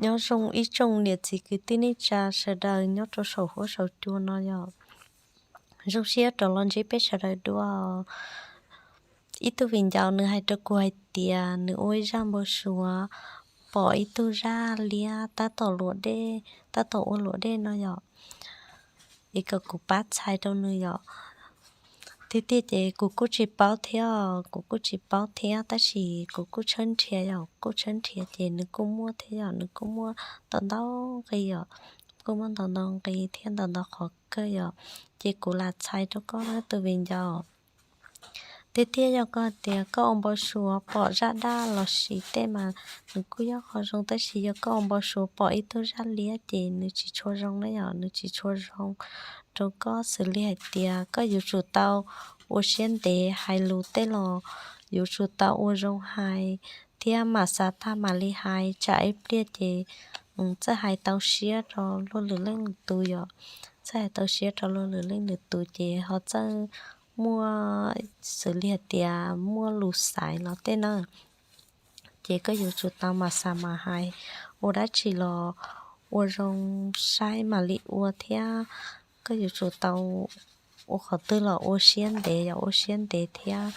Nyob zoo ib tsoom niam txiv kwv tij neej tsa sawv daws nyob rau saum huab saum cua no yom. Zoo siab rov los ntsib peb sawv daws dua. Ib tug viv ncaus nws hais rau kuv hais tias nws ua ib zaj npau suav pom ib tug zaj liab tab tom luam dej, tab tom ua luam dej no yom. Es kom kuv pab txhais rau nws yom. Tiag tiag ces kuv kuj tsis paub thiab, kuv kuj tsis paub thiab tab sis kuv kuj tshawb nrhiav yom, kuj tshawb nrhiav ces nws kuj muaj thiab yom, nws kuj muaj ntau ntau nqi yom, kuj muaj ntau ntau nqi thiab ntau ntau qhov kawg yom. Ces kuv lam txhais rau koj na tus viv ncaus. Tiag tiag yog koj tias koj ua npau suav pom zaj daj los sis tej mas nws kuj yog qhov zoo, tab sis yog koj ua npau suav pom ib tug zaj liab ces nws tsis tshua zoo na yom, nws tsis tshua zoo rau koj. Xws li hais tias koj yuav tsum tau ua siab ntev hais lus tej los yuav tsum tau ua zoo hais thiab mam xav tag mam li hais, tsam ib pliag ces txawj hais tau siab rau luag lwm leej lwm tus yom, txawj hais tau siab rau luag lwm leej lwm tus ces ho txawj muaj, xws li hais tias muaj lus xaiv los tej na. Ces koj yuav tsum tau mam xav mam hais, ua dab tsi los ua zoo saib mam li ua thiab. Koj yuav tsum tau ua qhov twg los ua siab ntev yom, ua siab ntev thiab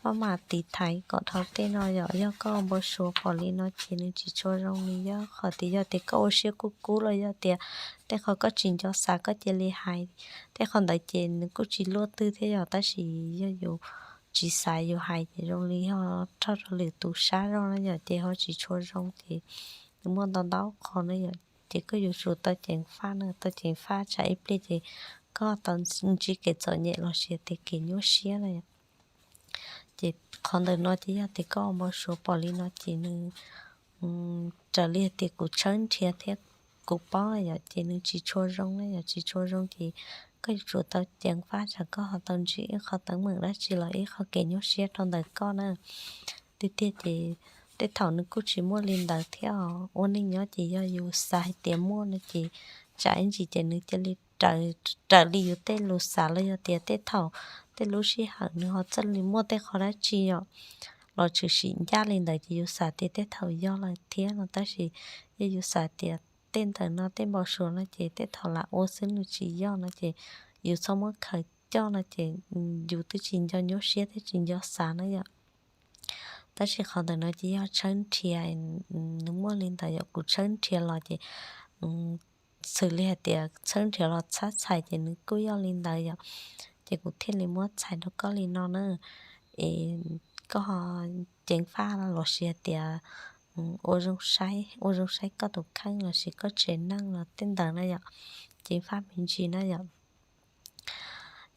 maj mam tiv thaiv kom dhau tej no yom. Yog koj npau suav pom li no ces nws tsis tshua zoo li, yog qhov tias yog tias koj ua siab kub kub los yog tias tej qhov koj tsis nco xav koj cia li hais, tej qhov ntawd ces nws kuj tsis luaj twg thiab yom, tab sis yog yus tsis xav yus hais ces zoo li ho rho rau lwm tus sab zog na yom, ces ho tsis tshua zoo ces nws muaj ntau ntau qhov na yom. Ces koj yuav tsum tau ceev faj na, tau ceev faj tsam ib pliag ces koj tau ntsib kev txom nyem los sis tias kev nyuaj siab na yom. Ces qhov ntawm no ces yog tias koj npau suav pom li no ces nws raws li hais tias kuv tshawb nrhiav thiab kuv paub yom, ces nws tsis tshua zoo na yom, tsis tshua zoo ces koj yuav tsum tau ceev faj tsam koj ho tau ntsib ib qho teeb meem dab tsi los ib qho kev nyuaj siab rau ntawm koj na. Tiag tiag ces tej thaum nws kuj tsis muaj li ntawd thiab os. Ua neej nyob ces yog yus xav hais tias muaj no ces tsam ib ntsis ces nws cia li raws li yus tej lus xav los yog tias tej thaum tej lub sij hawm nws ho txawj li muaj tej qho dab tsi yom, los tshwm sim ncaj li ntawd ces yus xav tias tej thaum yog lawm thiab no, tab sis yog yus xav tias tej ntawm no tej npau suav no ces tej thaum lam ua xwb nws tsis yog no ces yus txhob muab khaws coj no ces yus twb tsis nco nyuaj siab thiab tsis nco xav na yom. Tab sis qhov ntawm no ces yog tshawb nrhiav, nws muaj li ntawd yom, kuv tshawb nrhiav los ces xws li hais tias tshawb nrhiav los txhab txhais ces nws kuj yog li ntawd yom. Ces kuv thiaj li muab txhais rau koj li no na. Es koj ho ceev faj los sis hais tias ua zoo saib, ua zoo saib koj tus kheej los sis koj tsev neeg los tej ntawd na yom, ceev faj me ntsis na yom.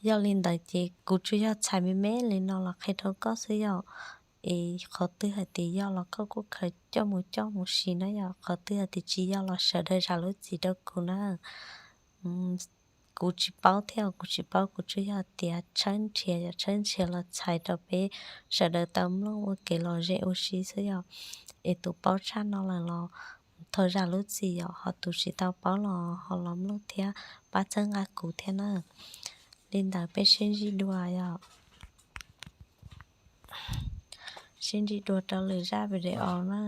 Yog li ntawd ces kuv tsuas yog txhais me me li no los qhia rau koj xwb yom. Es qhov twg hais tias yog los koj kuj khaws coj mus coj mus siv na yom, qhov twg hais tias tsis yog los sawv daws zam lub txim rau kuv na. Kuv tsis paub thiab, kuv tsis paub, kuv tsuas yog tias tshawb nrhiav yom, tshawb nrhiav los txhais rau peb sawv daws tau mloog ua kev lom zem ua si xwb yom. Es tus paub tshaj no lawm los thov zam lub txim yom, ho tus tsis tau paub los ho los mloog thiab pab txhawb nqa kuv thiab na. Li ntawd peb sib ntsib dua yom. Sib ntsib dua rau lwm zaj video na.